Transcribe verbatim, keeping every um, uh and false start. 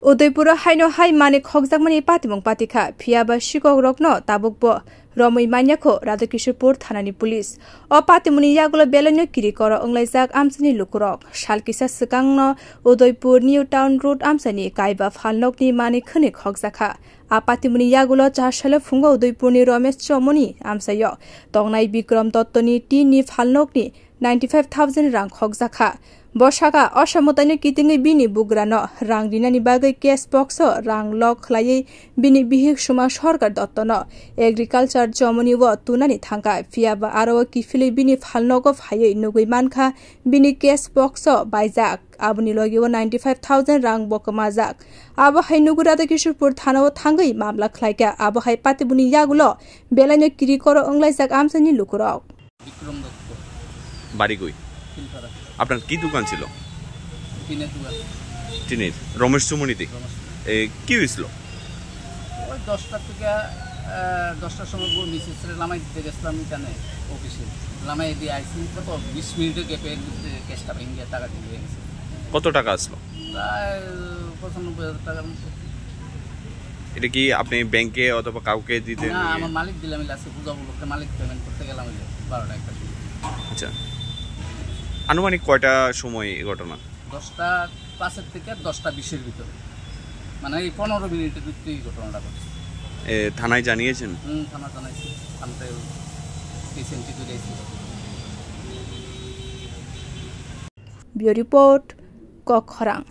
Udaipuro haino hai mani khokjakmani patimung patikha, phiya ba sikok rokno tabukbo romwi manya kho Radhakishorpur thanani police. O patimungni yagulo belaino kirikoro wnglaijak amchaini lukurok. Sal kisa swkangno Udaipur New Town Road amchaini kaiba phalnokni mani khwnwi khokjakha. A patimungni yagulo chasalo phungo Udaipurni Romesh Chomoni amchaio tongnai Bikram Dottoni tinni phalnokni ninety five thousand rang khokjakha. Bo saka, o samwtaino kitingwi bini bugrano rang rinani bagwi cash box-o rang lock khlaiwi bini bihik Suma Sarkar Dottono Agriculture Chomoni-o tunani thangkha, phiya ba aro kiphilwi bini phalnogo phaiwi nugwi mankha bini cash box-o baijak. Aboni logi-o ninety five thousand rang bo kwmajak. Abo hai nugwi Radhakishorpur thana-o thangwi mamla khlaikha. Abo hai patimungni yagulo belaino kirikoro wnglaijak amchaini lukurok. Vikram দত্ত, বাড়ি কই? খিলপাড়া। আপনার কি দোকান ছিল? টিনের দোকান। টিনের? রমেশ চুমুনিতে? রমেশ চুমুনি। এ, কি হয়েছিল? ওই দশটার থেকে, আহ, দশটার সময় বউ মিসেসরে লামাই দিতে গেছিলাম এখানে অফিসে। লামাই দিয়ে আইসি কত বিশ মিনিটের গ্যাপে এর ভিতরে ক্যাশটা ভেঙে টাকা চুরি হয়ে গেছে। কত টাকা আসলো? প্রায় পঁচানব্বই হাজার টাকার মতো। এটা কি আপনি ব্যাংকে অথবা কাউকে দিতে না, নিয়ে? আমার মালিক দিলাম, ইলা আছে, পূজা উপলক্ষে মালিক পেমেন্ট করতে গেলাম, ওই যে বারোটা একটা সময়। আচ্ছা, আনুমানিক কয়টা সময় এই ঘটনা? দশটা পাঁচের থেকে দশটা বিশের ভিতরে, মানে এই পনেরো মিনিটের ভিতরে এই ঘটনাটা ঘটছে। এ, থানায় জানিয়েছেন? হুম, থানা জানাইছি, থানাতে কেস এন্ট্রি করে এসেছি। Bureau Report, Kokkhorang.